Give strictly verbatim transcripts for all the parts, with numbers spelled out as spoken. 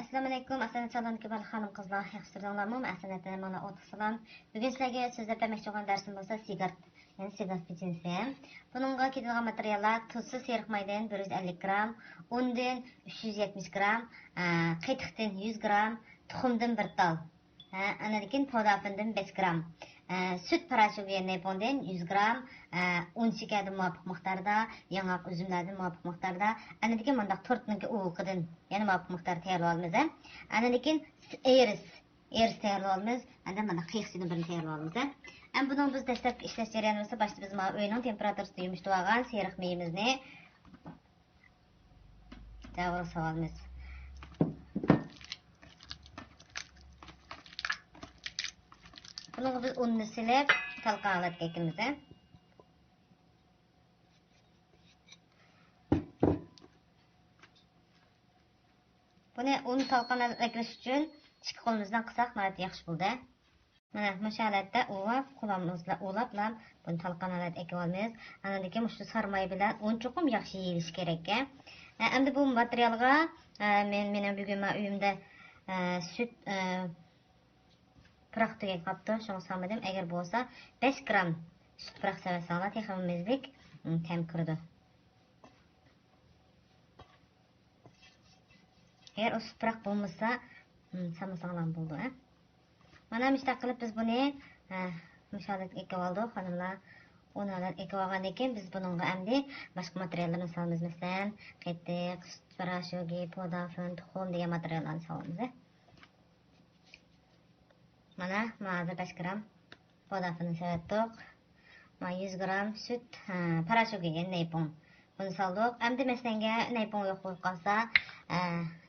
ئەسسالامۇئەلەيكۇم، ئەسلىدىن چالغان كىبارلىق خانىم-قىزلار، ياخشى تۇردۇڭلارمۇ؟ ئەسلىدىن ھەممىڭلارغا ئوتلۇق سالام. بۈگۈن سىلەرگە سۆزلەپ بەرمەكچى بولغان دەرسىم بولسا سىگارت، يەنى سىگارت پېچىنىسى. بۇنىڭغا كېتىدىغان ماتېرىياللار: تۇزسىز سېرىق مايدىن بىر يۈز ئەللىك گرام، ئۇندىن ئۈچ يۈز يەتمىش گرام، ئە، قېتىقتىن يۈز گرام، تۇخۇمدىن بىر تال، ھە، ئاندىن كېيىن پودافىندىن بەش گرام، ئە، سۈت پاراشوكى نەيپۇڭدىن يۈز گرام، ئە، ئۇن شېكەردىن مۇۋاپىق مىقداردا، ياڭاق ئۈزۈملەردىن مۇۋاپىق مىقداردا، ئاندىن كېيىن مۇنداق تورتنىڭكى ئۇۋىقىدىن يەنە مۇۋاپىق مىقداردا تەييارلىۋالىمىز، ھە. ئاندىن كېيىن ئېرىس، ئېرىس تەييارلىۋالىمىز، ئاندىن مانا قېيىقچىدىن بىرنى تەييارلىۋالىمىز، ھە. ئەمدى بۇنىڭ بىز دەسلەپكى ئىشلەش جەريانى بولسا، باشتا بىز مانا ئۆينىڭ تېمپېراتۇرىسىدا يۇمشىتىۋالغان سېرىق مېيىمىزنى جاۋۇرغا سالىمىز. بۇنىڭغا بىز ئۇننى سېلىپ، تالقان ھالەتكە ئەكىلىمىز. بۇنى ئۇن تالقان ھالەتكە ئەكىلىش ئۈچۈن ئىككى قولىمىز بىلەن قىلساق ناھايىتى ياخشى بولدى. مانا مۇشۇ ھالەتتە ئۇۋاپ، قولىمىز بىلەن ئۇۋاپلا بۇنى تالقان ھالەتكە ئەكىۋالىمىز. ئاندىن كېيىن مۇشۇ سارماي بىلەن ئۇن چوقۇم ياخشى يېيىلىشى كېرەك. ئە، ئەمدى بۇ ماتېرىيالغا، ئە، مەن، مېنىڭ بۈگۈن مانا ئۆيۈمدە، ئە، سۈت، ئە، پۇراق تۈگەپ قاپتۇ، شۇڭا سالمىدىم. ئەگەر بولسا بەش گرام سۈت پۇراق سېلىۋەتسەڭلار تېخىمۇ مەززىلىك، ئىم، تەم كىرىدۇ. ئەگەر ئۇ سۈت پۇراق بولمىسا، ئىم، سالمىساڭلارمۇ بولىدۇ، ھە. مانا مۇشۇنداق قىلىپ بىز بۇنى، ھە، مۇشۇ ھالەتكە ئېكىۋالدۇق، خانىملار. ئۇن ھالەتكە ئېكىۋالغاندىن كېيىن بىز بۇنىڭغا ئەمدى باشقا ماتېرىياللارنى سالىمىز، مەسىلەن، قېتىق، سۈت پاراشوكى، پودافىن، تۇخۇم دېگەن ماتېرىياللارنى سالىمىز. مانا، مانا ھازىر بەش گرام پودافىننى سېلىۋەتتۇق. مانا يۈز گرام سۈت، ھە، پاراشوكى، يەنى نەيپۇڭ. بۇنى سالدۇق. ئەمدى مەسىلەنگە نەيپۇڭ يوق بولۇپ قالسا، ئە،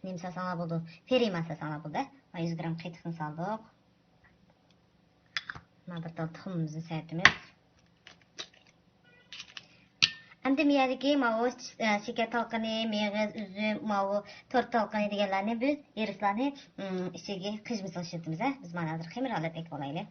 نېمە سالساڭلار بولىدۇ؟ فېرما سالساڭلار بولىدۇ. مانا يۈز گرام قېتىقنى سالدۇق. مانا بىر تال تۇخۇمىمىزنى سېلىۋەتىمىز. ئەمدى مۇ يەردىكى ماۋۇ، ئە، شېكەر تالقىنى، مېغىز، ئۈزۈم، ماۋۇ تورت تالقىنى دېگەنلەرنى بىز ئىرىسلارنى، ئىم، ئىچىگە قىژىمىسىغا ئىشلىتىمىز، ھە. بىز مانا ھازىر خېمىر ھالەتتە ئېكىۋالايلى.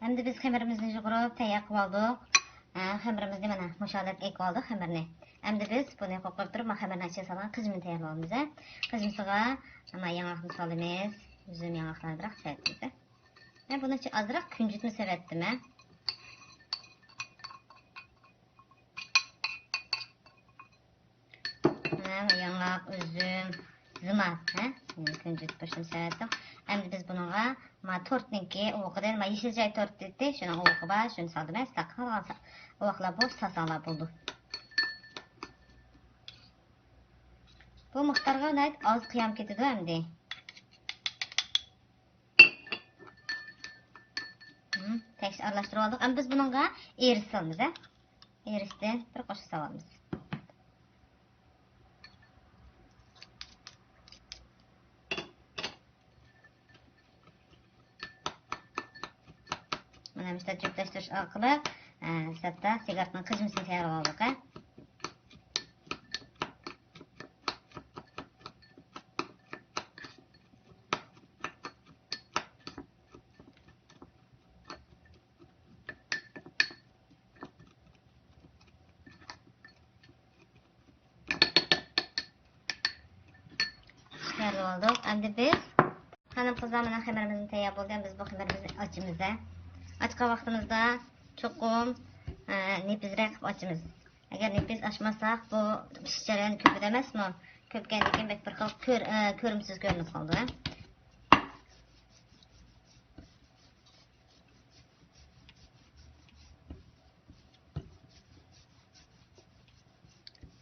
ئەمدى بىز خېمىرىمىزنى يۇغۇرۇپ تەييار قىلىۋالدۇق. ھە، خېمىرىمىزنى مانا مۇشۇ ھالەتكە ئېلىۋالدۇق خېمىرنى. ئەمدى بىز بۇنى قوقۇرۇپ تۇرۇپ، مانا خېمىرنىڭ ئىچىگە سالغان قىژىمنى تەييارلىۋالىمىز. قىژىمىسىغا مانا ياڭاقنى سالىمىز. ئۈزۈم ياڭاقلارنى بىراق سېلىۋەتمىز. مەن بۇنىڭ ئىچىگە ئازراق كۈنجۈتمۇ سېلىۋەتتىم، ھە. مانا ياڭاق، ئۈزۈم، زىمات، ھە؟ كۈنجۈت بىر شۇنى سېلىۋەتتىم. ئەمدى بىز بۇنىڭغا ما تورتنىڭكى ئۇۋىقىدىن، ما يېشىل چاي تورتى دېدى، شۇنىڭ ئۇۋىقى بار، شۇنى سالدىم. سىلەر قالغان سا-، ئۇۋاقلار بولسا سالساڭلار بولىدۇ. بۇ مىقدارغا ناھايىتى ئاز قىيام كېتىدۇ ئەمدى. مم، تەكشى ئارىلاشتۇرۇۋالدۇق. ئەمدى بىز بۇنىڭغا ئېرىس سالىمىز، ھە؟ ئېرىستىن بىر قوشۇق سالىمىز. مانا مۇشۇنداق جۈپلەشتۈرۈش ئارقىلىق، ئە، سەپتە سىگارتنىڭ قىژىمىسىنى تەييارلىۋالدۇق، ھە. تەييارلىۋالدۇق. ئەمدى بىز، خانىم-قىزلار، مانا خېمىرىمىزمۇ تەييار بولدى. بىز بۇ خېمىرىمىزنى ئاچىمىز، ھە. ئاچقان ۋاقتىمىزدا چوقۇم، ئە، نېپىزرەك قىلىپ ئاچىمىز. ئەگەر نېپىز ئاچمىساق، بۇ پىشىش جەريانى كۆپىدۇ ئەمەسمۇ؟ كۆپكەندىن كېيىن بەك بىر خىل كۆر-، ئە، كۆرۈمسىز كۆرۈنۈپ قالىدۇ، ھە.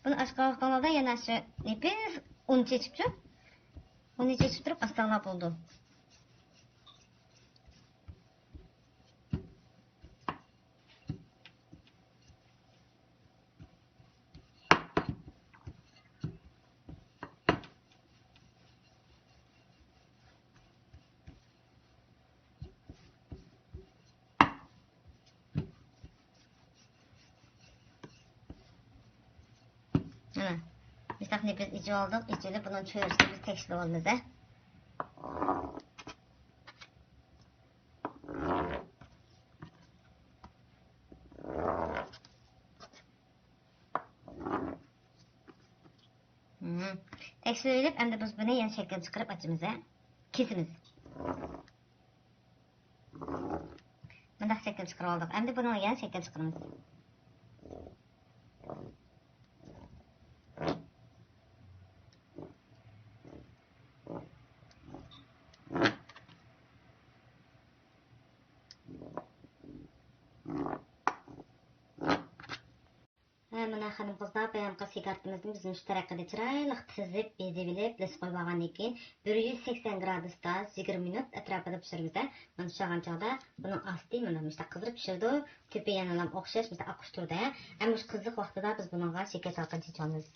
بۇنى ئاچقان ۋاقتىڭلاردا يەنە شۇ نېپىز ئۇن چېچىپچۇ؟ ئۇنى چېچىپ تۇرۇپ ئاچساڭلار بولىدۇ. مانا، مۇشۇنداق نېپىز ئېچىۋالدۇق. ئېچىۋېلىپ، بۇنىڭ چۆرىسىنى بىز تەكشۈرۈۋالىمىز ھە. مم. تەكشۈرۈۋېلىپ، ئەمدى بىز بۇنى يەنە شەكىل چىقىرىپ ئاچىمىز ھە. كېسىمىز. مۇنداق شەكىل چىقىرىۋالدۇق. ئەمدى بۇنىڭغا يەنە شەكىل چىقىرىمىز. ھە، مانا خانىم-قىزلار، بايامقى سىگارتىمىزنى بىز مۇشۇ تەرىقىدە چىرايلىق تىزىپ، بېزىۋېلىپ، لىس قويۇۋالغاندىن كېيىن، بىر يۈز سەكسەن گرادۇستا يىگىرمە مىنۇت ئەتراپىدا پىشۇرىمىز. مانا پىشىرغان چاغدا بۇنىڭ ئاستى مانا مۇشۇنداق قىزىرىپ پىشىدۇ، تۈپى يەنىلا ئوخشاش مۇشۇنداق ئاققۇچ تۇرىدۇ. ئەمما مۇشۇ قىزىق ۋاقتىدا بىز بۇنىڭغا شېكەر چالقان چېچىۋالىمىز.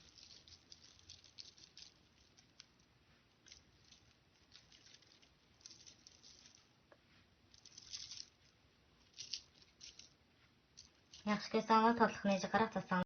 ياخشى كۆرسەڭلار، تاتلىقنى جىقراق تۇتساڭلار.